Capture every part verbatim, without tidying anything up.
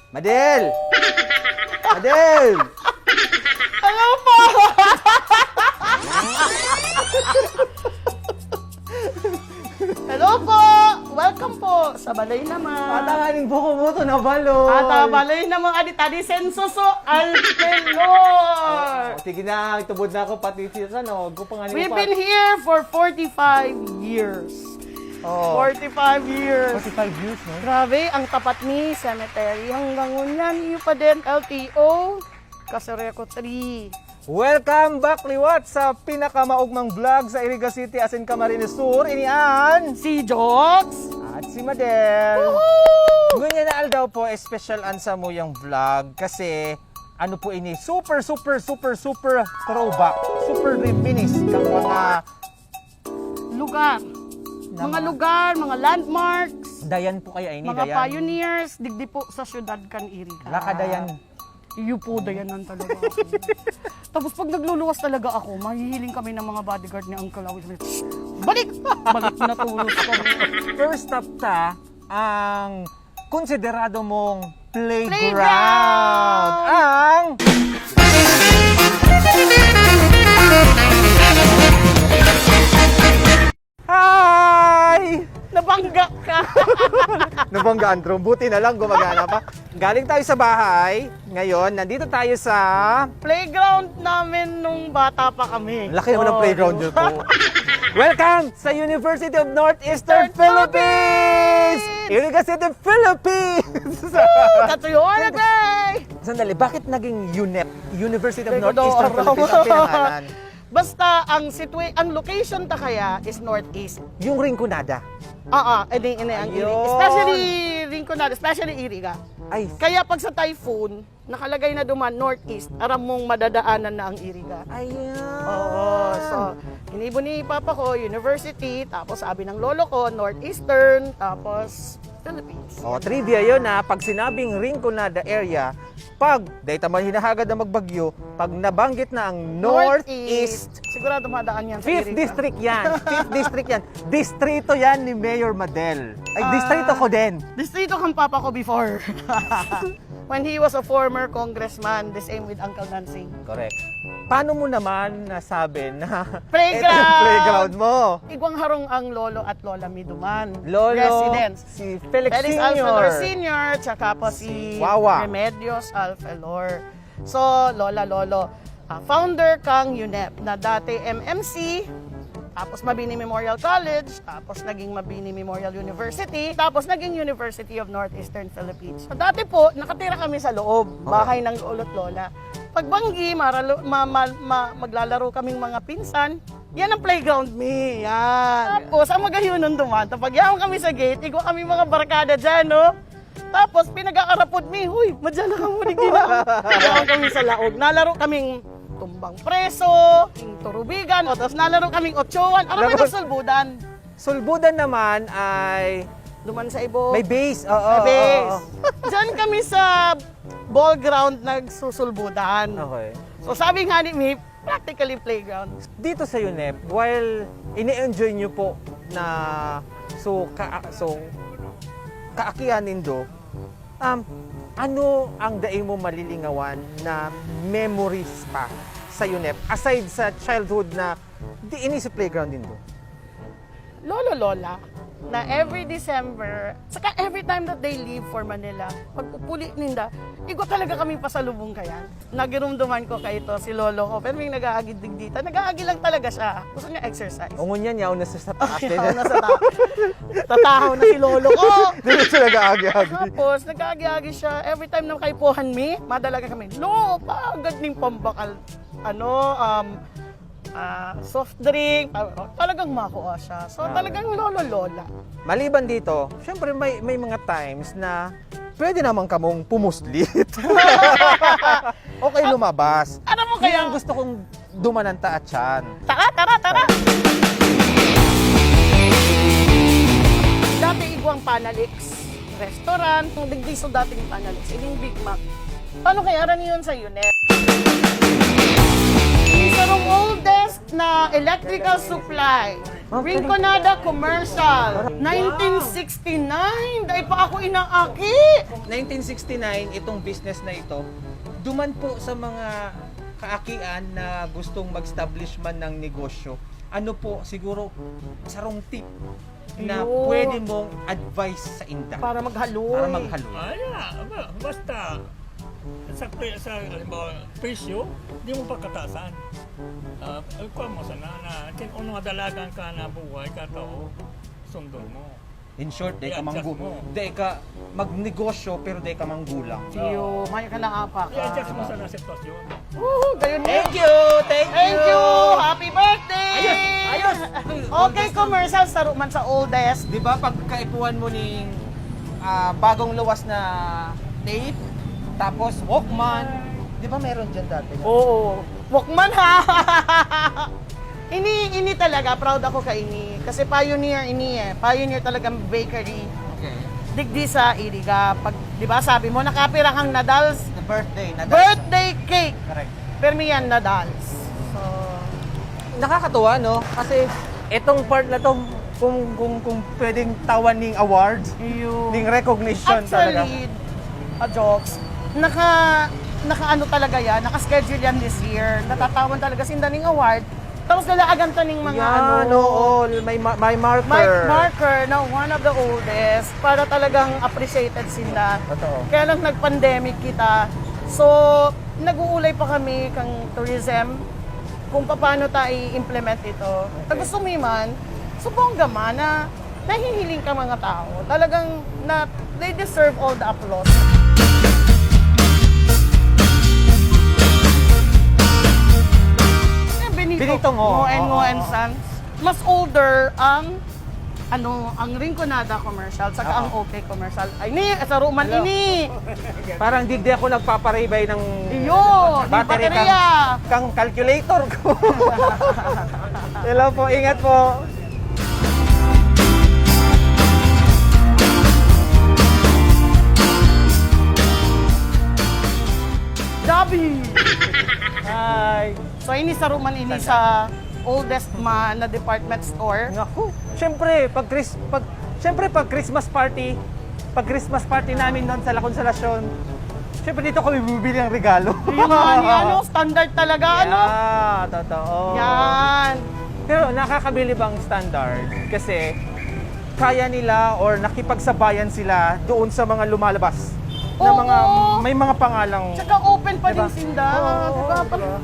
Madel! Madel! Hello po! Hello po! Welcome po sa balay naman. Atanganing buko mo to na balon. At ah, balay naman, adi tadi sensoso, alpelor. O, sige na, itubod na ako, pati si ano, gupang ano We've pa. been here for forty-five years. Oh. Forty-five years. Forty-five years, no? Grabe, ang tapat ni cemetery. Hanggang ngunyan, iyo pa din, L T O, Casureco three. Welcome back liwat sa pinakamaugmang vlog sa Iriga City asin Camarines Sur. Ini an Si Jox. At si Madel. Woohoo! Ngunyan na aldaw po, special an samuyang vlog kasi ano po ini, super, super, super, super throwback, super reminisce kang mga Lugar. na Mga mga lugar, mga landmarks, Dayan po kaya ini, mga Dayan? pioneers, digdi po sa syudad kan Iriga. Laka Dayan. Iyo po, dayanan talaga ako. Tapos pag nagluluwas talaga ako, mahihiling kami ng mga bodyguard ni Uncle Awis. Balik! Balik na tulos kami. First stop ta, ang konsiderado mong playground. Playground! Ang Hi! Nabangga ka! Nabangga ang drone. Buti na lang gumagana pa. Galing tayo sa bahay. Ngayon, nandito tayo sa Playground namin nung bata pa kami. Laki naman ng Oh, playground di niyo ba? po. Welcome sa University of Northeastern Philippines! Philippines! Iriga City, Philippines! Katuyo na, gay! Sandali, bakit naging UNEP? University of Teka, Northeastern no, Philippines ang pinangalan. Basta ang situa-, ang location ta kaya is northeast. Yung Rinconada. Oo, edi, edi ang Ayun. Iriga. Especially Rinconada, especially Iriga. Ay. Kaya pag sa typhoon, nakalagay na duman northeast, aram mong madadaanan na ang Iriga. Ayan. Oo, so, inibo ni Papa ko, university, tapos sabi ng lolo ko, northeastern, tapos Philippines. Oh, trivia yun, ha. Pag sinabing Rinconada area, pag, dahil ta man hinahagad na magbagyo, pag nabanggit na ang Northeast. Northeast, sigurado madaan yan sa Fifth Iriga. District yan. Fifth District yan. Distrito yan ni Mayor Madel. Ay, Ah, distrito ko din. Distrito kang papa ko before. When he was a former congressman, the same with Uncle Nansing. Correct. Paano mo naman nasabi na Playground! ito yung playground mo? Igwang harong ang lolo at lola mi duman. Lolo, Residence. si Felix Felix Senior. Alfelor Senior, tsaka po si Si Wawa. Remedios Alfelor. So, Lola, Lolo, ah, founder kang UNEP na dati M M C, tapos Mabini Memorial College, tapos naging Mabini Memorial University, tapos naging University of Northeastern Philippines. So, dati po, nakatira kami sa loob, Okay. bahay ng lolo't lola. Pagbanggi, maralo-, ma-, ma-, ma-, maglalaro kaming mga pinsan, yan ang playground mi, yan. Tapos, ang magahiyonon duman, kapag yaon kami sa gate, igwa kami mga barkada dyan, no? Tapos, pinag-aarapod mi, "Huy, madyan na kamo, digdi na." Yaon kami sa laog. Nalaro kaming tumbang preso, king turubigan, o, tapos nalaro kaming otsoan. Ano Laro- ba yung sulbudan? Sulbudan naman ay Duman sa ibo. may base. Oo, May oo, base. oo. Diyan kami sa ball ground nagsusulbudan. Okay. So, sabi nga ni Mip, practically playground. Dito sa UNEP, while ini-enjoy nyo po na so, ka, so kaakihan nindo, um, ano ang dai mo malilingawan na memories pa sa UNEP aside sa childhood na di ini sa playground nindo? Lolo, lola, na every December, saka every time that they leave for Manila, pag-upuli ninda, igwa talaga kaming pasalubong kayan. Nagirumduman ko kaito, si lolo ko, pero may nag-aagi digdita. Nag-aagi lang talaga siya. Gusto niya exercise. O, ngunyan, yaon na sa, sa taas Ay, din. yaon na sa taas. Tatahaw na si lolo ko. Dito siya nag-aagi-agi. Tapos, nag-aagi-agi siya. Every time na kaipuhan mi, madalagan kami. Lo, paagad ning pambakal. Ano, um, ah, soft drink. Talagang makuha siya. So, Ah. talagang lolo-lola. Maliban dito, syempre may, may mga times na pwede naman kamong pumuslit. O kaya lumabas. Alam mo Yun kaya ang gusto kong dumanan ta atyan. Tara, tara, tara! Dati igwang Panalix restaurant. Ang digdi so dating Panalix, ining Big Mac. Paano kaya aran yun sa unit? Isa rong oldest na electrical supply. Rinconada Commercial, nineteen sixty-nine. Dai pa ako inaaki. Nineteen sixty-nine, itong business na ito, duman po sa mga kaakian na gustong mag-establish man ng negosyo. Ano po, siguro, sarong tip na Ayun. pwede mong advice sa inda Para maghaloy. para maghaloy? Ah, yeah. Ba-, basta, sa pre-, sa, halimbawa, presyo, di mo pagkataasan. Ah, kuha mo sana na, kin-, kung mga dalagan ka na buhay, ka tao, sundon mo. In short, dai ka I-adjust manggu-, mo. dai ka magnegosyo, pero dai ka manggulang. Iyo, may ka na apa ka. I-adjust mo sana sa sitwasyon. Woohoo! Gayon Thank yun. you! Thank Thank you! you! Happy birthday! Ayos! Ayos! Okay, commercial, saro man sa oldest. Di ba, pag kaipuhan mo ning, ah, bagong luwas na tape, tapos Walkman, di ba meron dyan dati? Oo. Walkman, ha? Ini, ini talaga, proud ako ka ini. Kasi pioneer ini eh. Pioneer talagang bakery. Okay. Digdi sa Iriga. Pag, di ba, sabi mo, nakapira kang Nadal's The birthday, Nadal's. birthday cake. Correct. Permi yan, Nadal's. So, Nakakatuwa, no? Kasi itong part na to, kung, kung, kung pwedeng tawan ning awards, Iyo. ning recognition talaga. Actually, a jokes, naka, naka ano talaga yan, naka-schedule yan this year. Natatawan talaga sinda ning award. Tapos lalaagan ta ning mga Yan, ano, oo, may ma-, may marker. Mark-, marker na one of the oldest para talagang appreciated sila. Totoo. Kaya lang nag-pandemic kita. So, nag-uulay pa kami kang tourism kung paano ta i-implement ito. Okay. Gusto mo man, subong gaman na nahihiling ka mga tao. Talagang na, they deserve all the applause. Eh, Benito. Benito Ngo. Ngo and Ngo Oo. and Sons. Mas older ang, ano, ang Rinconada Commercial saka Oo. ang OK Commercial. Ay, ni, saro man Hello. ini. Parang digdi ako nagpaparaybay ng Iyo, di battery baterya. kang, kang calculator ko. Hello po, ingat po. Dobby! Hi! So, ini saro man ini Saan? sa oldest man na department store. Naku, syempre, pag Chris-, pag, syempre, pag Christmas party, pag Christmas party namin doon sa La Consolacion, syempre, dito kami bumibili ng regalo. Yun nga, ni ano, standard talaga, ano? Yeah, totoo. Yan. Pero nakakabilib ang standard kasi kaya nila or nakipagsabayan sila doon sa mga lumalabas na Oo. mga may mga pangalang Tsaka open pa Diba? din sinda, Oo, di ba? Pag diba?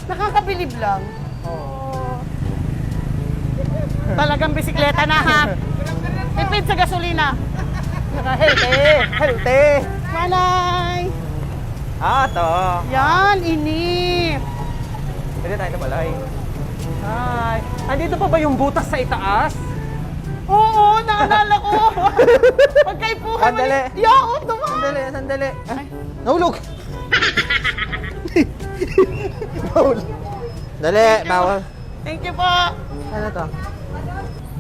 nakakabilib lang. Oo. Talagang bisikleta na, ha? Tipid sa gasolina. Saka healthy. Healthy. Manay! Ah, to. Yan, ini. Pwede tayo na pala, eh. Ay, andito pa ba yung butas sa itaas? Oo, naalala ko. Pagkaipuhan mo Sandali. ni-, Yaon, dumaan. Sandali, sandali. Ay. Nahulog. Nahulog. Dali, bawal. Thank you po. Ano to?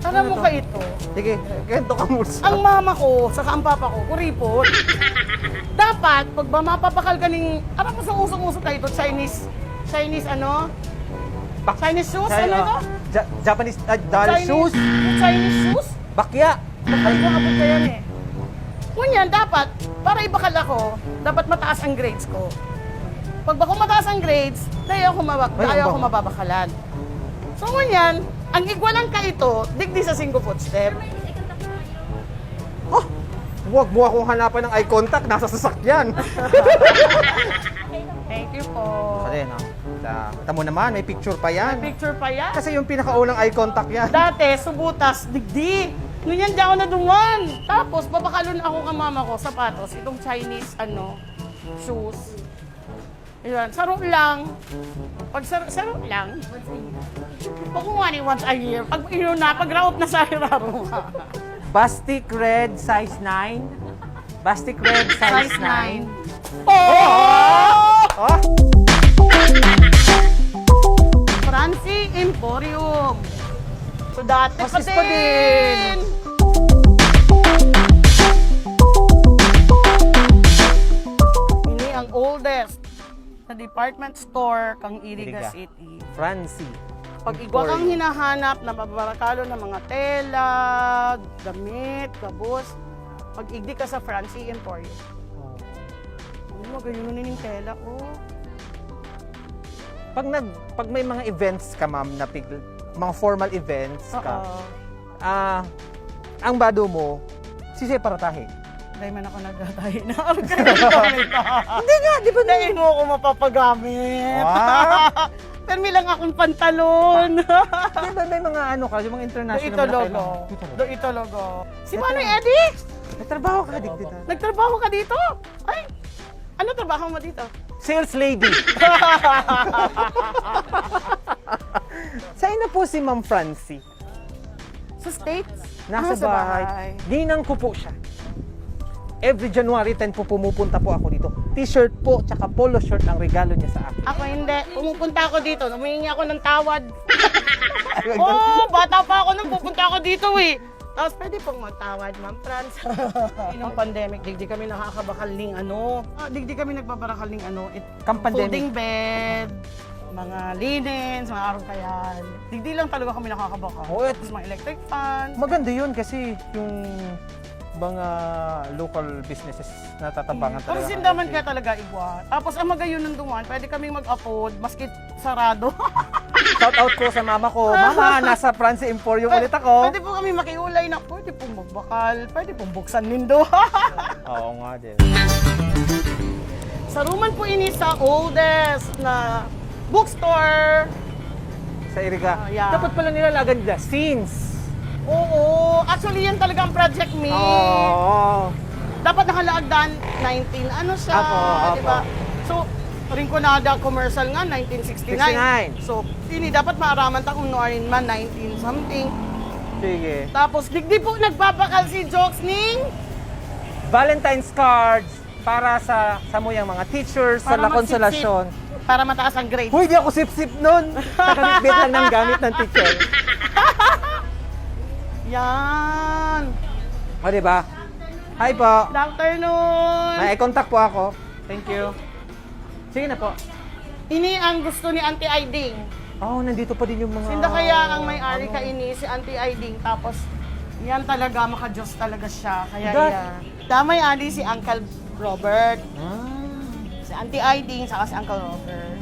Alam Ano mo to? ka ito? Sige, ganito ka, Mursa. Ang mama ko, saka ang papa ko, kuripot. Dapat, pag ba mapapakal ka ning, alam mo sa usong-uso ka ito, Chinese, Chinese ano? Bak- Chinese shoes? China- Ano ito? Ja-, Japanese, ah, doll Chinese, shoes? Chinese shoes? Bakya. Ay, maabot ka yan eh. Ngunyan, dapat, para ibakal ako, dapat mataas ang grades ko. Pag bako mataas ang grades, dai ako mabak-, Ay, dai ang ako bang- mababakalan. So, ngunyan, ang igwa lang ka ito, digdi sa singko footstep. Oh, huwag mo akong hanapan ng eye contact, nasa sasakyan. Thank you po. Pare, no? Ta-, tamo naman, may picture pa yan. May picture pa yan? Kasi yung pinakaunang eye contact yan. Dati, subutas, digdi. Ngunyan, di ako naduman. Tapos, babakalon ako ka mama ko, sapatos, itong Chinese, ano, shoes. Ayan, saro lang. Pag saro, saro lang. Pag kung ano, once a year. Pag yun na, pag raot na sa hiraro. Bastic Red, size nine. Bastic Red, size Size nine. nine. Oh! Oh! Francie Emporium. So, dati Francis pa pa din. din. Ini ang oldest na department store kang Iriga Iriga. City. Francie. Pag igwa kang Emporium. hinahanap na mabarakalon na mga tela, damit, gabos, pag igdi ka sa Francie Emporium. Oh. Ano, magayon na ning tela, oh. Pag nag pag may mga events ka, ma'am, na pig, mga formal events ka, Oo. ah, ang bado mo, si Sepa Ratahe. Dahil man ako nagtatahi na. Hindi nga, di ba? Dahil mo ako mapapagamit. Wow! Pero may lang akong pantalon. Di ba may mga ano ka, yung mga Do international ito na logo. kailangan? Ito Do logo. ito logo. Si Ito Manoy logo. Eddie, Nagtrabaho ka, digdi na. nagtrabaho ka dito? Ay, ano trabaho mo dito? Sales lady. Saan na po si Ma'am Francie? Sa States? Nasa Ah, sa bahay. bahay. Ninang ko po siya. Every January ten po pumupunta po ako dito. T-shirt po, tsaka polo shirt ang regalo niya sa akin. Ako hindi. Pumupunta ako dito. Humingi ako ng tawad. Oo, bata pa ako nung pupunta ako dito eh. Tapos pwede pong magtawad, Ma'am Franz. Inong pandemic, digdi kami nakakabakal ning ano. Ah, digdi kami nagbabarakal ning ano. It, Kang pandemic. Folding bed, mga linens, mga arog kayan. Digdi lang talaga kami nakakabakal. Oo, at Tapos mga electric fans. Maganda yun kasi yung mga local businesses natatabangan Pero talaga. sindaman kaya talaga igwa. Tapos ang magayon nung duman, pwede kaming mag-upload, maski sarado. Shout out po sa mama ko. Mama, nasa Francie Emporium ulit ako. Pwede po kami makiulay na pwede pong magbakal, pwede pong buksan nindo. Oo nga din. Sa Roman po ini sa oldest na bookstore. Sa Iriga. Ah, yeah. Dapat pala nilalagan nila since. Oo, actually yan talaga ang project me. Oo. Dapat nakalaagdan nineteen, ano siya, Apo, apo. di ba? So, Rinconada commercial nga, nineteen sixty-nine. Sixty-nine. So, ini dapat maaraman ta kung nuarin man, nineteen something. Sige. Tapos, digdi po nagbabakal si Jokes ning Valentine's cards para sa samuyang mga teachers, sa Para La Consolacion. Para mataas ang grade. Huy, di ako sip-sip nun. Nakabitbit lang ng gamit ng teacher. Yan. O, di ba? Hi po. Good afternoon. May contact po ako. Thank you. Sige na po. Ini ang gusto ni Auntie Aiding. Oh, nandito pa din yung mga... Sinda kaya ang may-ari ano. Kaini, si Auntie Aiding. Tapos, yan talaga, maka-Diyos talaga siya. Kaya Gat- yan. Damay ali si Uncle Robert. Ah. Si Auntie Aiding, saka si Uncle Robert.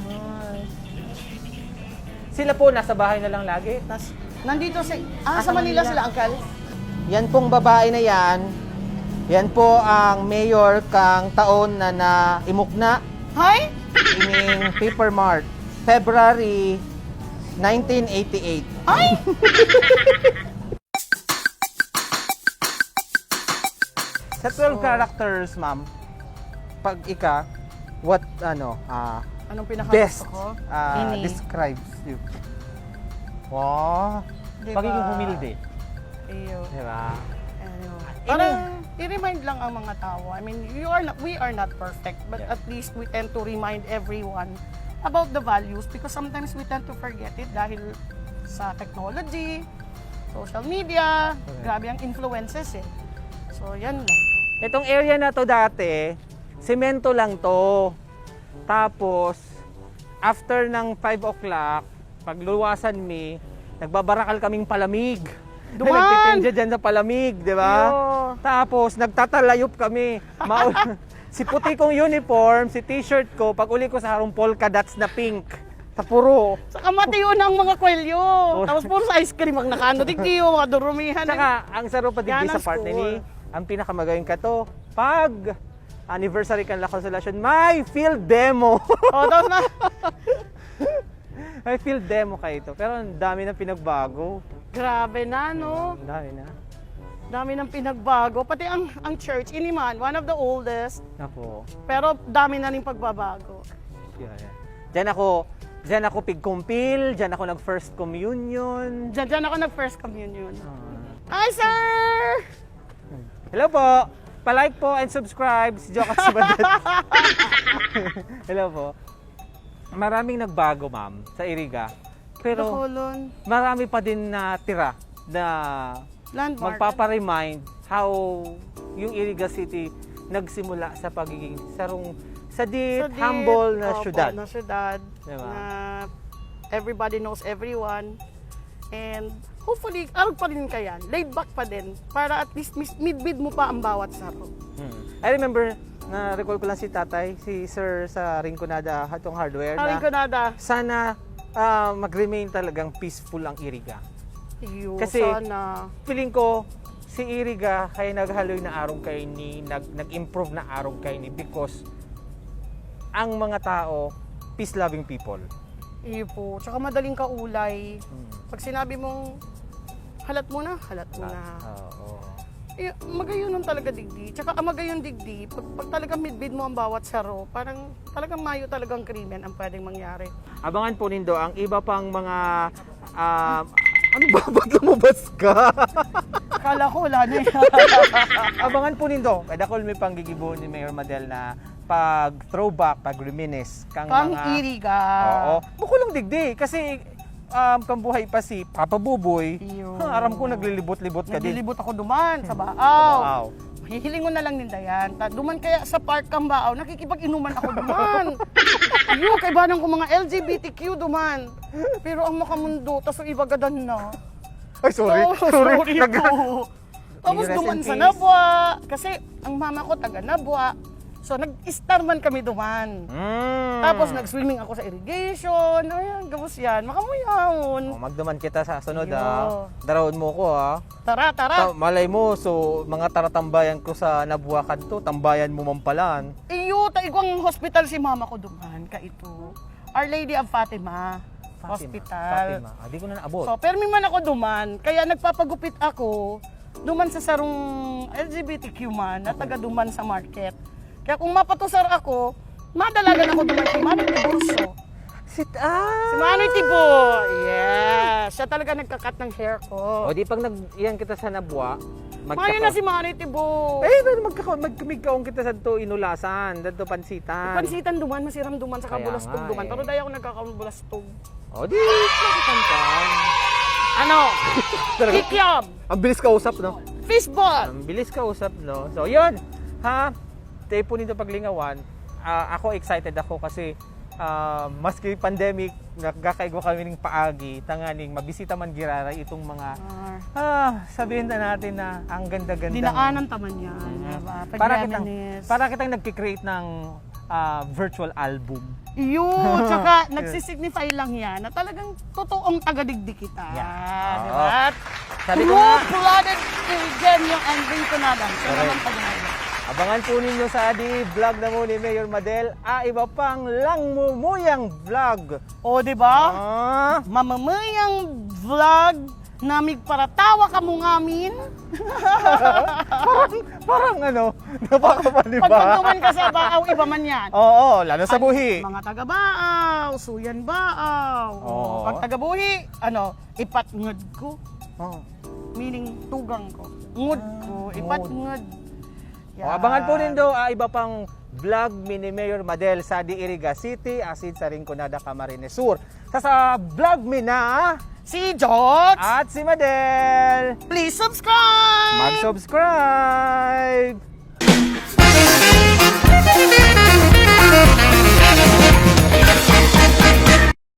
Sila po, nasa bahay na lang lagi. Tas, nandito si... Ah, Ah, sa sa Manila Manila. sila, Uncle? Yan pong babae na yan, yan po ang mayor kang taon na naimukna Hi? ining Paper Mart, February nineteen eighty-eight. Ay! Sa twelve So, characters, ma'am, pag ika, what, ano, ah, Anong pinaka best gusto ko? ah, Ini. Describes you? Wow! Di Pagiging ba? humilde. Iyo. Di ba? Anyway. Ini- Parang i-remind lang ang mga tao. I mean, you are not, we are not perfect, but Yeah. at least we tend to remind everyone about the values because sometimes we tend to forget it dahil sa technology, social media, Correct. Grabe ang influences eh. So, yan lang. Itong area na to dati, semento lang to. Tapos, after ng five o'clock, pagluwasan mi, nagbabarakal kaming palamig. Duman! Nagtitinda dyan sa palamig, di ba? Iyo. Tapos, nagtatalayop kami. Maul- si puti kong uniform, si t-shirt ko, pag uli ko sa harong polka dots na pink. Sa puro. Saka matiyo na ang mga kwelyo. Oh. Tapos puro sa ice cream ang nakaano. Digdiyo, mga durumihan. Tsaka, ang saro pa digdi Yan sa ang parte school. ni, ang pinakamagayon ka to, pag anniversary kan La Consolacion, may field demo. Oh, tapos na. May field demo kayo ito. Pero ang dami na pinagbago. Grabe na, no? Ang dami na. Dami ng pinagbago. Pati ang ang church, ini man, one of the oldest. Ako. Pero dami na rin pagbabago. Yeah, yeah. Diyan ako, diyan ako pigkumpil, diyan ako nag-first communion. Diyan, diyan ako nag-first communion. Ah. Hi, sir! Hello po! Pa-like po and subscribe si Jokes Badet. Hello po. Maraming nagbago, ma'am, sa Iriga. Pero Bacolod. Marami pa din natira na Landmark. magpapa-remind how yung Iriga City nagsimula sa pagiging sarong sadit, Sadit, humble na opo, syudad. Na syudad. Diba? Na everybody knows everyone. And hopefully, arog pa rin kayan. Laid back pa din. Para at least mis- midbid mo pa ang bawat saro. Hmm. I remember, na-recall ko lang si tatay, si sir sa Rinconada, hatong hardware na Rinconada. Sana ah, mag-remain talagang peaceful ang Iriga. Iyo, Kasi- sana. Feeling ko, si Iriga kaya naghaloy na arog kaini, nag, nag-improve na arog kaini because ang mga tao, peace-loving people. Iyo po. Tsaka madaling kaulay. Hmm. Pag sinabi mong, halat mo na, halat mo na. Oo. Eh, magayon ang talaga digdi. Tsaka ang magayon digdi, pag, pag talaga midbid mo ang bawat saro, parang talagang mayo talagang krimen ang pwedeng mangyari. Abangan po nindo ang iba pang mga ah, ano ba? Ba't lumabas ka? Akala ko wala na yan. Abangan po nindo. Kaya dakul mi pang gigibo ni Mayor Madel na pag throwback, pag reminisce kang Kang mga Iriga. Oo. Bukol lang digdi kasi um, kang buhay pa si Papa Buboy. Iyo. Ha, aram ko naglilibot-libot ka din. Naglilibot ako duman sa Sa Baaw. Baaw. Hihilingon na lang ninda yan. Ta, duman kaya sa park kang Baaw, nakikipag-inuman ako duman. Iyo, kaibanan ko mga L G B T Q duman. Pero ang makamundo, tas ang iba gadan na. Ay, sorry. Oh, sorry. sorry Nag- po. Tapos Rest duman in sa peace. Nabua. Kasi ang mama ko taga Nabua. So, nag-star man kami duman. Mm. Tapos nag-swimming ako sa irrigation. Ayan, gabos yan. Makamuyahon. Oh, magduman kita sa sunod Iyo. ah. Darahon mo ko ah. Tara, tara. Ta- malay mo, so mga taratambayan ko sa Nabua kadto, tambayan mo man pala. Iyo, ta igwang hospital si mama ko duman, kaito. Our Lady of Fatima, Fatima, Hospital. Fatima. Ah, di ko na naabot. So, permi man ako duman, kaya nagpapagupit ako duman sa sarong L G B T Q man na taga duman sa market. Kaya kung mapatusar ako, madalagan ako duman si Manong Tiburcio. Sit ah! Si Manoy Tibo! Yes! Siya talaga nagkakat ng hair ko. O di pag nag iyan kita sa Nabua, Mayo na si Manoy Tibo! Eh, pero magkaka- magkamigkaon kita sa to inulasan, dito pansitan. Pansitan duman, masiram duman, sa Kaya kabulastog nga duman. eh. Pero dahil ako nagkakabulastog. O di, pansitan ka. Ano? Talaga- Kikiam! Ang bilis kausap, no? Fishball! Ang bilis kausap, no? So, yun. Ha? Tayo po nito paglingawan. Ah, ako excited ako kasi ah, maski pandemic, nagkakaigwa kami ng paagi, tanganing mabisita man giraray itong mga, Ah, ah, sabihin na natin na ang ganda-ganda. dinaanan ta man yan, Mm. diba? Para kitang, Pag-reminisce. para kitang nagkikreate ng ah, virtual album. Iyo, tsaka nagsisignify lang yan na talagang totoong tagadigdi kita. Yeah. Di Oo. ba? Sabi ko nga, Cold-blooded Irigenyo and Rinconada. Siya Correct. Naman pag Abangan po ninyo sa di vlog na mo ni Mayor Madel, ah, iba pang langmumuyang vlog. O, di ba? Ah, Mamamuyang vlog na migparatawa kamo ngamin. parang, parang ano, napakapaniba. Pag nagduman ka sa Baaw, iba man yan. Oo, lalo sa buhi. Mga taga Baaw, Suyan Baaw. Oo. Pag taga buhi, ano, ipatngod ko. Oh. Meaning, tugang ko. Ngod ko, Ah, ipatngod. O, abangan po nindo ah, iba pang vlog mi ni Mayor Madel sa Diiriga City, asin sa Rinconada, Camarines Sur. Sa, sa vlog mi na Si Jots! at si Madel. Please subscribe! Mag-subscribe!